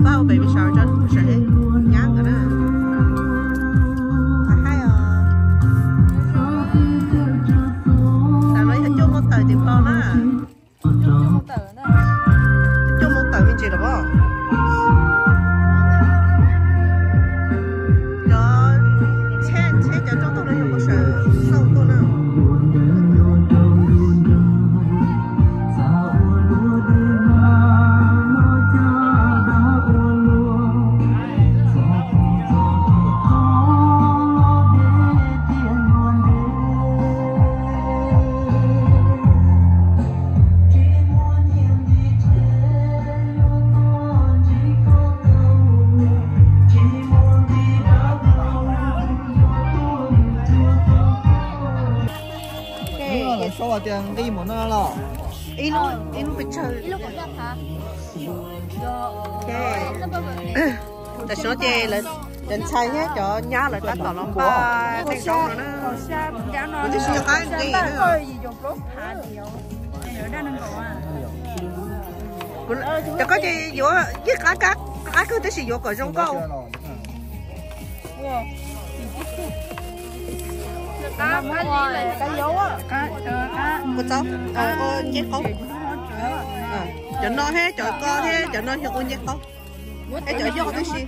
Pab ua baby shower rau sawv daws nyab nkawd na. Qhov hais os, tam no yog cuaj moos tawm tim plaws na. Cuaj moos tawm me ntsis los as. Cov tsheb, tsheb cov rooj tog no yog mus sawv xauj tuaj na. Lawv sau tias nqi mov no los ib lub, ib lub pes tsawg. Tam sim no ces cov ntxhais thiab cov nyab lawv tab tom los npaj tej zaub no na. Kuv twb tsis nco qab nqi. Cov koj ces yuav yeej qab kawg tab sis yuav kom zoo nkauj. Kuv txav ua nceb qaub. Cov no thiab cov ko thiab cov no yog ua nceb qaub. Thiab cov yog tib si.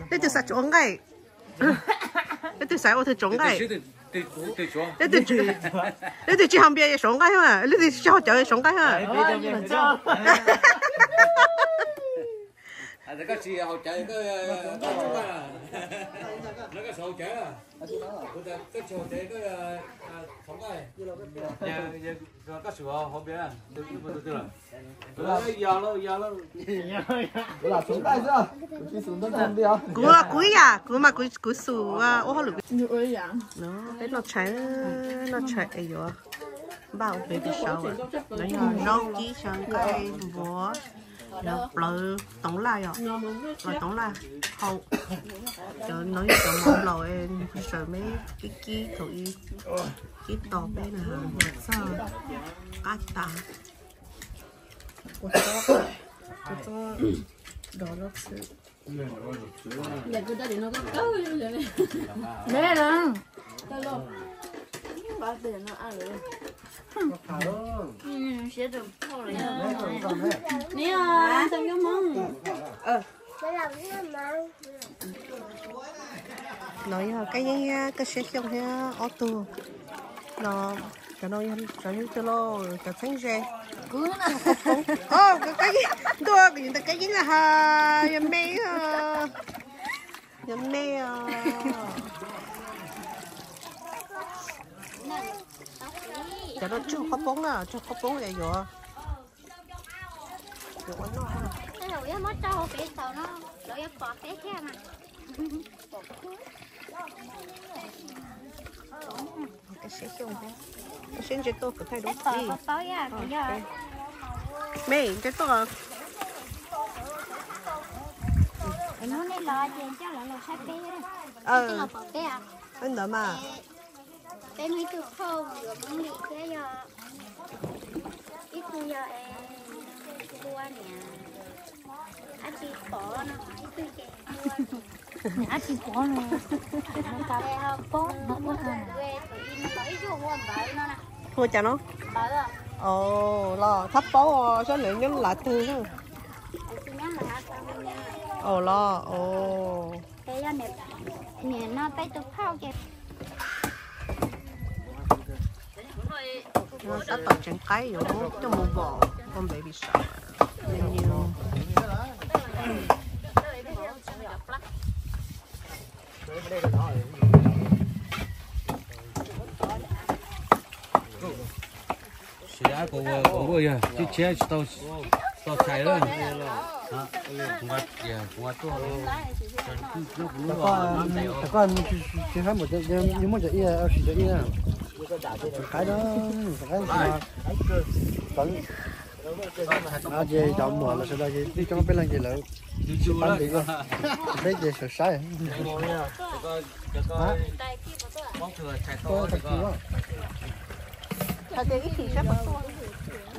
Leej twg xav tsuav nqaij? Leej twg xav ua tug tsuav nqaij? Leej twg tsis haus npias yog tsuav nqaij, leej twg tsis haus cawv yog tsuav nqaij. Kuv, kuv ib yam, kuv mas kuv xum ua hauj lwm. Peb noj tshais, noj tshais es yuav npaj ua baby shower. No yog zaub, cib, xyaw, nqaij, npuav, plawv toov laj yom, plawv toov laj hau. Cov no yog cov mov nplaum es sawv me kib kib thaum ub, kib tos peb na, txog qab tas. Ua txob, ua txob dov zaub txhwb. No yog Kab Yeeb thiab Kab Siab Xyooj thiab ob tug no. Cov no yog cov twg lauj? Cov txheeb ze. Kab Yeeb, ntuj, kuv yug ntawm Kab Yeeb na has, yog me, yog me os. Cov no tsug qhov poob na, tsug qhov poob es yuav, yuav ua noj. Yog muab rau peb xaus no, lawv yuav pom peb thiab mas. Kab Siab Xyooj thiab, Kab Siab Ntse tuaj kuv thaij duab tib. Me ntse tuaj. Hnub nej los ces coj lawv los saib peb, peb los pom peb. Ntawd mas. Peb muaj ib tug phauj yuav Hmoob Lis thiab yog ib tug yog es tua niam dab tsi pov no, ib tug ces tua niam dab tsi pov no. Ua cas no? Los thab paub sab nws nyob lav twg. Los, niam no peb tus phauj ces tab tom tseev qaib yuav coj mus vom ua baby shower. Siv dab kuv ua yog tib tshiab tsis tau txais lawm. Kuv tuaj, tsis hab mus, yog muaj cov ib, siv cov ib, tseev qaib na, tseev qaib. Ces cov muam los sawv daws ces tib coob peb leeg ces lawv tsis pab ntes koj, peb ces sawv saib. Hais tias ib chim saib puas tuaj,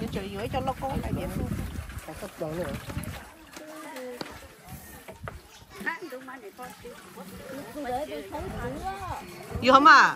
yuav tsum yuav ib co lauj kaub hais tias tuaj. Yog mas,